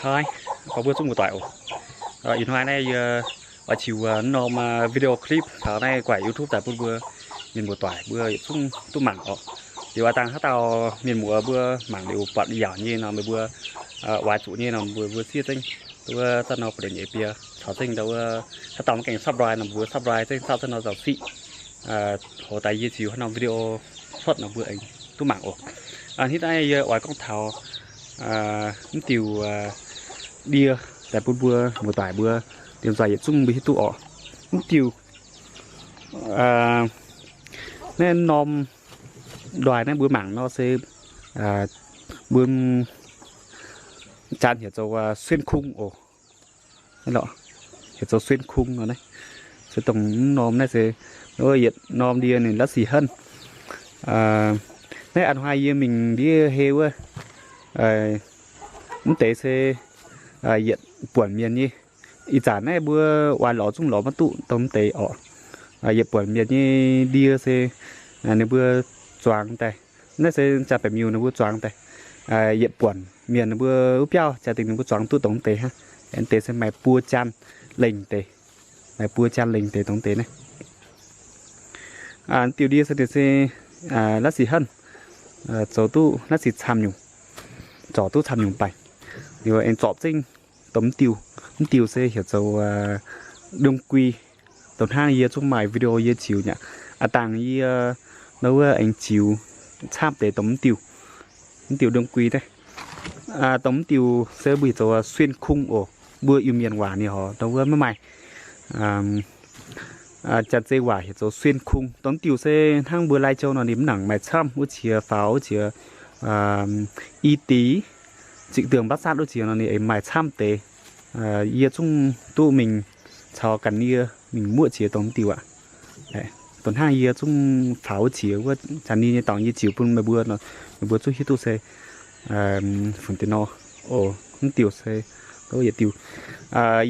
Hnoi gorngv mbuo zungv muoz-doic oc. Ih hnoi naaiv yie oix qiux norm video clip taux naaiv guaix YouTube daaih bun mbuo mienh muoz-doic mbuo yietc zungv duqv mangc oc. Liuz aac dangh haaix dauh mienh muoz mbuo mangc liuz buatc yaauc nyei nor, meih mbuo oix zuqc nyei nor, mbuo mbuo siev zengv. Wuov zanc nor buatc liuz nyeic bie caux zengv ndau wuov, haaix dauh maiv gaengh subscribe nor, mbuo subscribe zengv, subscribe nor zaux siqv, hoz daaih yie ziux haaix norm video cuotv nor mbuo aengx duqv mangc oc. Hnangv naaiv yie oix gorngv taux mv diuh ndie daaih bun mbuo muoz-doic mbuo diemh nzoih yietc zungv mbuo hiuv duqv oc. Mv diuh naaiv norm ndoih naaiv mbuo mangc nor se mbuo janx heuc zoux suien kung oc. Heuc zoux suien kung nor naaiv. Se dongh mv norm naaiv se yietc norm ndie ninh la'sic henv. Naaiv a'hnoi yie mingh ndiev hei wuov, mv deix se yietc buonc mienh nyei. Ih zanc naaiv mbuo oix lorz zungv lorz maiv duqv dongh mv deix oc. Yietc buonc mienh nyei ndie se ninh mbuo zuangx daaih. Naaiv se jaa-baeqc miuh ninh mbuo zuangx daaih. Yietc buonc mienh ninh mbuo wuov biauv jaa-dingh ninh mbuo zuangx duqv dongh mv deix hnangv. Mv deix se maaih buo jaan lengh deix, maaih buo jaan lengh deix dongh mv deix naaiv. Mv diuh ndie se ninh se la'sic henv, zoux duqv la'sic camv nyungc, zorc duqv camv nyungc baengc. Liuz aengx zorpc zengv dongh mv diuh. Mv diuh se heuc zoux đương quy. Dongh hnangv yie zungv maaih video yie ziux nyei aqv. Aav dangh yie nor wuov aengx ziux camv deix dongh mv diuh, mv diuh đương quy naaiv. Dongh mv diuh se mbuo heuc zoux suien kung oc. Mbuo Iu-Mienh waac ninh horc nor wuov maiv maaih janx-zei waac heuc zoux suien kung. Dongh mv diuh se hnangv mbuo Lai Châu nor ninh mv nangc maaih camv wuov qiex faaux wuov qiex i deix, zingh dien baav satv wuov qiex nor ninh aengx maaih camv deix. Yie zungv duqv mingh caux ga'ndiev mingh muoqv qiex dongh mv diuh aqv. Dongh hnangv yie zungv faaux wuov qiex wuov, zanc ninh nyei dorngx yie ziux bun meih mbuo nor, meih mbuo zungv hiuv duqv se fun deix nor. Mv diuh se yietc diuh.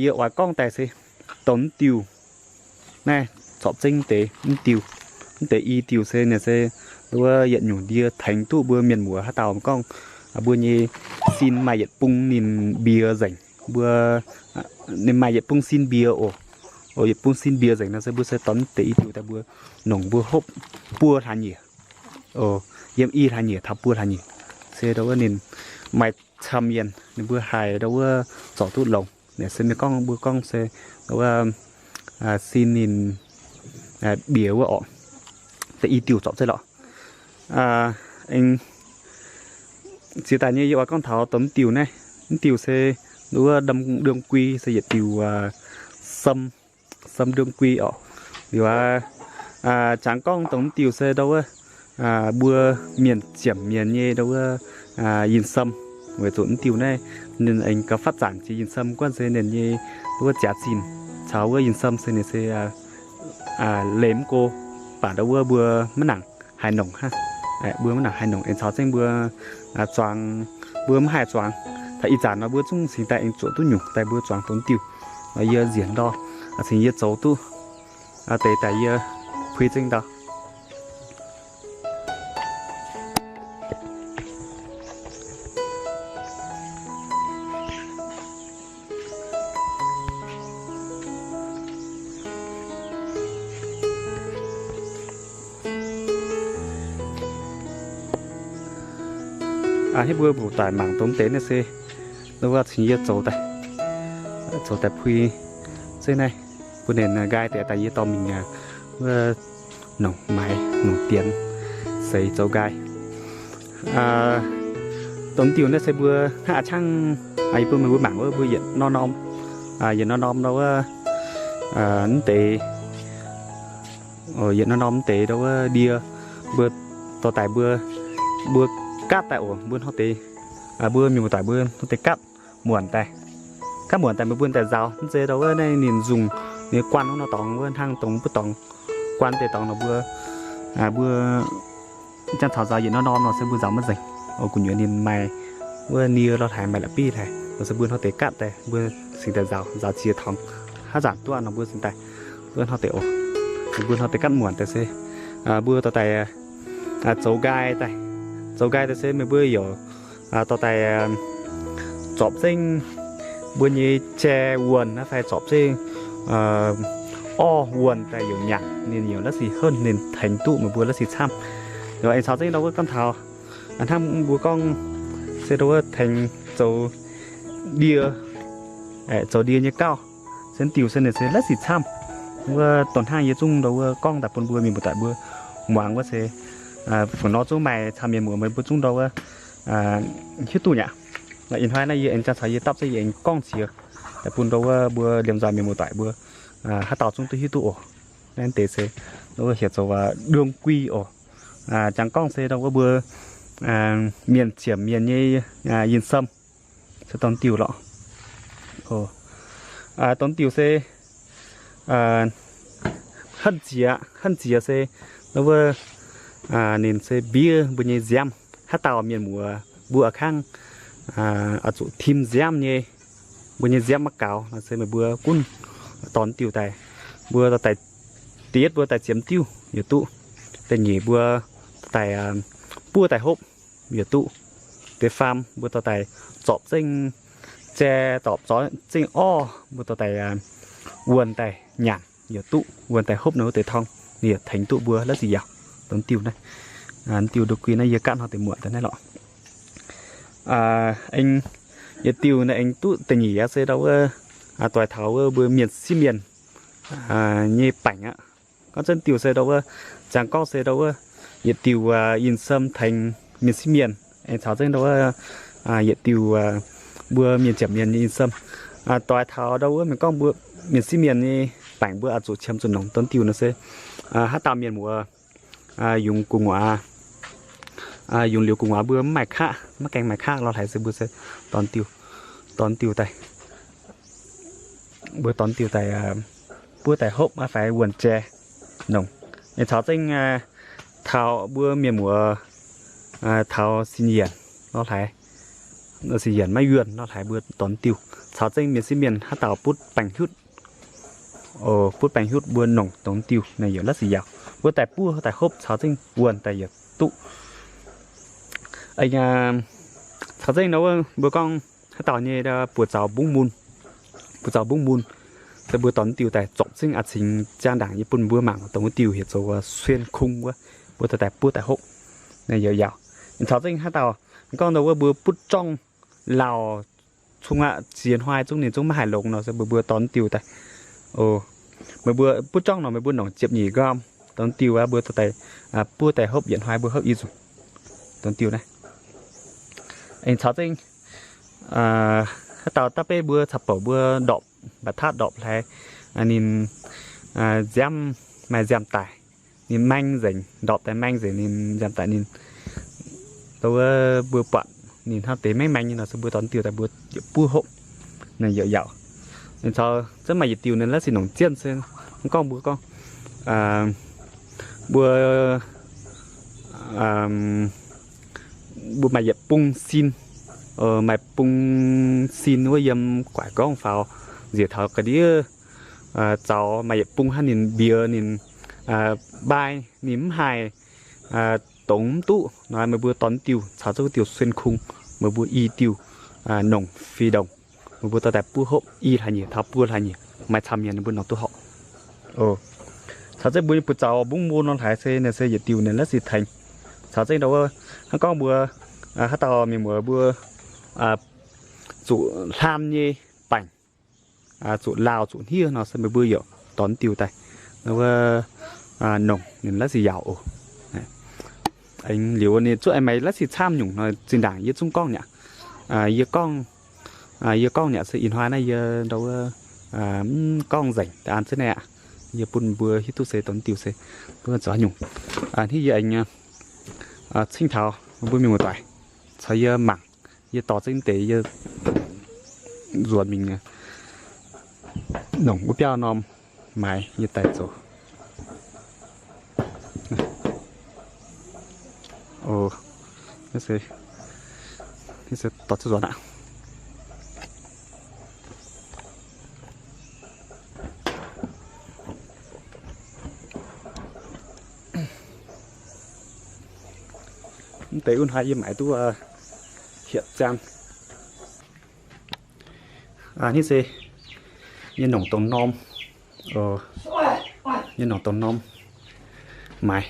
Yie oix gorngv daaih se dongh mv diuh naaiv zorpc zengv deix mv diuh. Mv deix i diuh se ninh se wuov yietc nyungc ndie tengx duqv mbuo mienh muoz haaix dauh gorngv mbuo nyei sin maaih yietc bung ninh mbiex nzengc. Mbuo ninh maaih yietc bung sin mbiex oc. Yietc bung sin mbiex nzengc nor se mbuo se dongh mv deix i diuh daaih mbuo nongc mbuo hopv buo hlaax nyieqc. Yiem i hlaax nyieqc taux buo hlaax nyieqc se ndau wuov ninh maaih camv mienh ninh mbuo haih ndau wuov zorc duqv longx. Naaiv se mienh gorngv mbuo gorngv se ndau wuov sin ninh mbiex wuov oc. Deix i diuh zorpc zengv lorqc. Ziex daaih nyei yie oix gorngv taux dongh mv diuh naaiv. Mv diuh se ndau wuov đương quy se yietc diuh sâm, sâm đương quy oc. Liuz aqv, jangx gorngv dongh mv diuh se ndau wuov mbuo mienh ziepc mienh nyei ndau wuov yinh sâm. Weic zuqc mv diuh naaiv ninh aengx gauh phát triển jiex yinh sâm guanh se ninh nyei wuov jaax zinh caux wuov yinh sâm se ninh se leih mv go, baac ndau wuov mbuo maiv nangc haih nongc hnangv. Mbuo maiv nangc haih nongc aengx caux zengv mbuo zuangx, mbuo maiv haih zuangx. Taux ih zanc nor mbuo zungv cingx daaih aengx zuoqc duqv nyungc daaih mbuo zuangx dongh mv diuh. Yie nzienc ndor, cingx yie zoux duqv deix daaih yie puix zengv ndau. Hnangv mbuo muoz-doic mangc dongh deix naaiv se, ndau wuov cingx yie zoux daaih, zoux daaih puix zengv naaiv bun ninh nqaai deix daaih yie dorh mingh wuov nongc maaiz nongc dienx seix zoux nqaai. Dongh diuh naaiv se mbuo hnangv a'ciangv yie bun meih mbuo mangc wuov mbuo yietc norm norm, yietc norm norm ndau wuov mv deix, yietc norm norm mv deix ndau wuov ndie, mbuo dorh daaih mbuo, mbuo gaatv daaih oc, mbuo hnoi deix, mbuo mienh muoz-doic mbuo hnoi deix gaatv muonc daaih. Gaatv muonc daaih meih mbuo daaih nzaaux, mv zeiz ndau wuov naaiv ninh nzungh, ninh guanh wuov nor dorngx wuov hnangv dongh mv dorngx guanh deix dorngx nor mbuo, mbuo jangx caux nzaaux yietc norm norm nor se mbuo nzaaux maiv nzengc. Oc, gu'nyuoz ninh maaih wuov nie lorh haic, maaih la'bieiv haic, nor se mbuo hnoi deix gaatv daaih mbuo cingx daaih nzaaux, nzaaux ziex tongx, haaix zanc duqv nor mbuo cingx daaih wuov hnoi deix oc. Mbuo hnoi deix gaatv muonc daaih se mbuo dorh daaih zoux nqaai daaih. Zoux nqaai daaih se meih mbuo yaac dorh daaih zorpc zengv mbuo nyei jai wuonh naaiv fai zorpc zengv orv wuonh daaih youc nyanc, ninh youc la'sic henv, ninh tengx duqv meih mbuo la'sic camv. Aengx caux zengv ndau wuov gorngv taux hnangv mbuo gorngv se ndau wuov tengx zoux ndie, zoux ndie nyei gauh, se diuh se ninh se la'sic camv. Wuov dongh hnangv yie zungv ndau wuov gorngv daaih bun mbuo mienh muoz-doic mbuo muangx wuov se, fungc nor zungv maaih camv mienh muoz meih mbuo zungv ndau wuov hiuv duqv nyei aqv. Ih hnoi naaiv yie aengx jangx caux yie dapv se yie aengx gorngv qiex daaih bun ndau wuov mbuo liemh nzoih mienh muoz-doic mbuo haaix dauh zungv duqv hiuv duqv oc. Naaiv deix se ndau wuov heuc zoux đương quy oc. Jangx gorngv se ndau wuov mbuo mienh ziepc mienh nyei yinh sâm se dongh diuh lorqc. Dongh diuh se henv jiex, henv jiex se ndau wuov ninh se mbiev mbuo nyei nziaamv. Haaix dauh mienh muoz mbuo a'kangv oix zuqc tim nziaamv nyei, mbuo nyei nziaamv maiv gaux nor se meih mbuo gunv dorh diuh daaih, mbuo dorh daaih, da'yietv mbuo daaih ziemx diuh yaac duqv. Da'nyeic mbuo dorh daaih buov daaih hopv yaac duqv. Da'faam mbuo dorh daaih zorpc zengv jai, zorpc zengv orv, mbuo dorh daaih wuonh daaih nyanc yaac duqv, wuonh daaih hopv nor wuov deix torngv, ninh yaac tengx duqv mbuo la'sic yaauc. Dongh diuh naaiv, diuh đương quy naaiv yie gaatv hnoi deix muotc daaih naaiv lorqc. Aengx yietc diuh naaiv aengx duqv da'nyeic aqv se ndau wuov doix taux wuov mbuo mienh sieqv mienh nyei baengc aqv. Gorngv zengv diuh se ndau wuov, ziangx gorngv se ndau wuov yietc diuh yinh sâm tengx mienh sieqv mienh, aengx caux zengv ndau wuov yietc diuh mbuo mienh ziepc mienh nyei yinh sâm. Doix taux ndau wuov mienh gorngv mbuo mienh sieqv mienh nyei baengc mbuo oix zuqc qiemx zuqc nongc dongh diuh nor se haaix dauh mienh muoz yungz gu'nguaaz, yungz liuz gu'nguaaz mbuo maiv maaih kaqv, maiv gaengh maaih kaqv lorh hlaaix se mbuo se dorh diuh, dorh diuh daaih, mbuo dorh diuh daaih buov daaih hopv maiv fai wuonh jai nongc. Aengx caux zengv taux mbuo mienh muoz taux sin yienc lorh hlaaix, sin yienc maiv yuonh lorh hlaaix mbuo dorh diuh. Caux zengv mienh sieqv mienh haaix dauh butv baengc hiuv, butv baengc hiuv mbuo nongc dongh diuh naaiv yaac la'sic yaauc. Mbuo daaih buov daaih hopv caux zengv wuonh daaih yaac duqv. Caux zengv nor mbuo gorngv haaix dauh nyei buoz zaux mbungv mun, buoz zaux mbungv mun, se mbuo dorh diuh daaih zorpc zengv a'cingx jaa ndaangc yie bun mbuo mangc dongh wuov diuh heuc zoux suenh kung wuov, mbuo dorh daaih buov daaih hopv naaiv yaac yaauc. Caux zengv haaix dauh gorngv ndau wuov mbuo butv jorngv lauh cong aqv, ziex hnoi zungv ninh zungv maiv haih longx nor se mbuo mbuo dorh diuh daaih. Meih mbuo butv jorngv nor meih mbuo nongc ziepc nyeic nqormh dongh diuh aqv, mbuo dorh daaih buov daaih hopv yietc hnoi mbuo hopv i nzunc dongh diuh naaiv. Aengx caux zengv haaix dauh daav beiv mbuo caux bouc mbuo ndorpc, mba'tatv ndorpc hlaaix, ninh nziaamv maaih nziaamv daic, ninh maeng nzengc, ndorpc daaih maeng nzengc, ninh nziaamv daic ninh wuov mbuo buatc ninh hnangv deix maeng maeng nyei nor se mbuo dorh diuh daaih mbuo yietc buov hopv, ninh yaac yaauc. Ninh caux zengv maaih yietc diuh ninh la'sic nongc zienh se gorngv mbuo gorngv mbuo mbuo maaih yietc bung sin, maaih bung sin wuov yiem guaix gorngv faaux nziex taux ga'ndiev zaux maaih yietc bung hnangv ninh mbiex ninh mbai ninh mv haih dongz mv duqv nor meih mbuo dorh diuh caux zengv diuh suenh kung, meih mbuo i diuh nongc fih ndongc, meih mbuo dorh daaih buov hopv i hlaax nyieqc taux buo hlaax nyieqc maaih camv mienh ninh mbuo nongc duqv horpc. Caux zengv mbuo nyei buoz zaux mbungv mun nor hlaaix se ninh se yietc diuh ninh la'sic tengx. Caux zengv ndau wuov hnangv gorngv mbuo haaix dauh mienh muoz mbuo zuqc hlan nyei baengc, zuqc lauh zuqc hniev nor se meih mbuo yaac dorh diuh daaih wuov nongc ninh la'sic yaauc oc. Aengx liuz ninh zuqv aengx maaih la'sic camv nyungc nor zinh ndaangc yie zungv gorngv nyei aqv. Yie gorngv, yie gorngv nyei aqv se ih hnoi naaiv yie ndau wuov mv gorngv nzengc da'an zunv naaiv aqv. Yie bun mbuo hiuv duqv se dorh diuh se mbuo zoux haaix nyungc. Hnangv yie aengx cingv taux mbuo mienh muoz-doic caux yie mangc, yie dorh zengv deix yie nzuonx mingh nongc wuov biauv norm maaiz yie daaih zoux. Dorh zuqc nzuonx aqv. Mv deix wuov hnoi yie maaiz duqv hietc ziangh. Hnangv se nyei nongc dongh norm, nyei nongc dongh norm maaiz.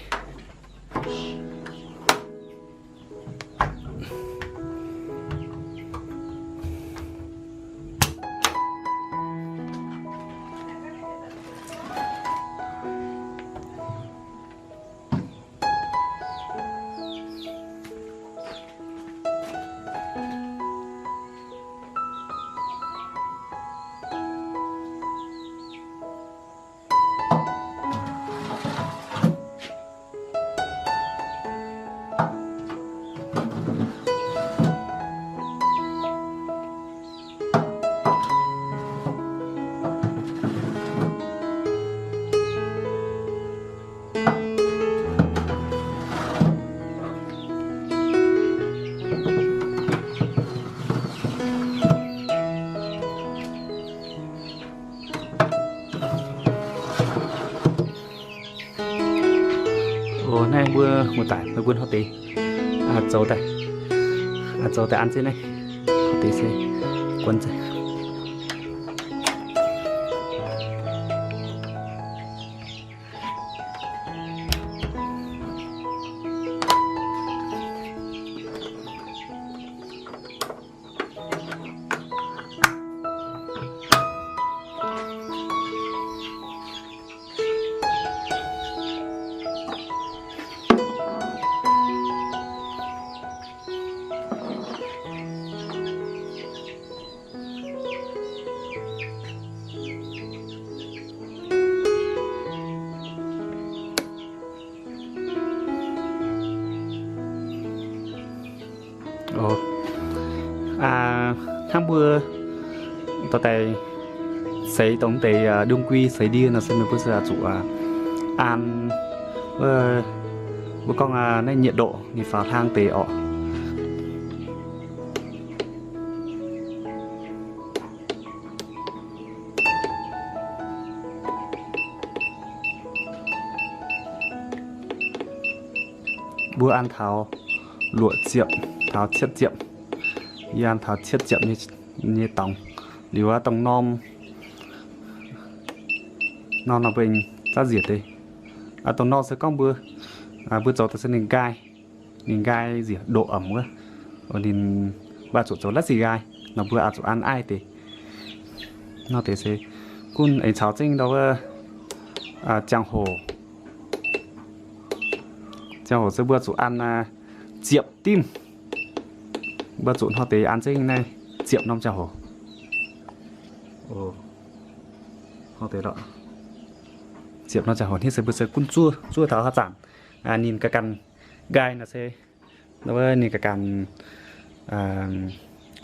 Naaiv mbuo muoz-doic, mbuo hnangv deix zoux daaih, zoux daaih an jienv naaiv, hnangv deix se guon nzengc. Hnangv mbuo dorh daaih seix dongh deix đương quy seix ndie nor se meih mbuo se zuqc an, mbuo gorngv naaiv nhiệt độ ninh faaux hlang deix orqc. Mbuo an taux luoqc ziepc, taux cietv ziepc. Yie an taux cietv ziepc nyei dorngx. Liuz aqv, dongh norm, norm nor mbuo zaqv nziec deix. Dongh norm se gorngv mbuo, mbuo zoux daaih se ninh nqaai, ninh nqaai nziec ndoqc omc wuov, ninh mbuo zuqc zoux laiv sic nqaai nor mbuo oix zuqc an aiv deix. Nor deix se gunv aengx caux zengv ndau wuov ziangh hoc, ziangh hoc se mbuo zuqc an ziepc dimv. Mbuo zuqc hnoi deix an zengv naaiv ziepc norm ziangh hoc. Hnoi deix lorqc, ziepc norm ziangh hoc hnangv se mbuo se gunv zuov, zuov taux haaix zanc ninh ganh ganh nqaai nor se, wuov ninh ganh ganh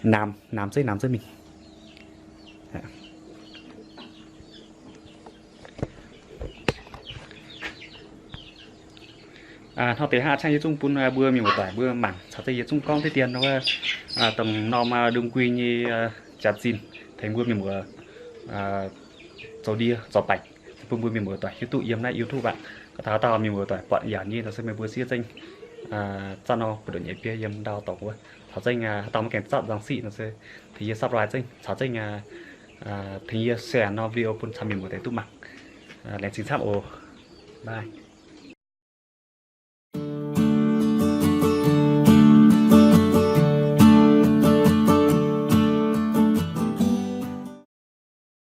naamx, naamx zeiv, naamx zeiv mingh. Hnoi deix hnangv a'ciangv yie zungv bun mbuo mienh muoz-doic mbuo mangc caux zengv yie zungv gorngv deix dien wuov, dongh norm đương quy nyei jaax-zinh tengx mbuo mienh muoz zoux ndie zorc baengc, bun mbuo mienh muoz-doic hiuv duqv yiem naaiv YouTube aqv. Gorngv taux haaix dauh mienh muoz-doic buatc yaac nyei nor se meih mbuo siev zengv zaqv nor buoz ndoqv nyeic biei yiem ndau dorngx wuov. Caux zengv haaix dauh maiv gaengh zatv nzangc siqv nor se tengx yie subscribe zengv, caux zengv tengx yie share norm video bun caux mienh muoz-doic duqv mangc. Laengz zingh camv oc. Bye.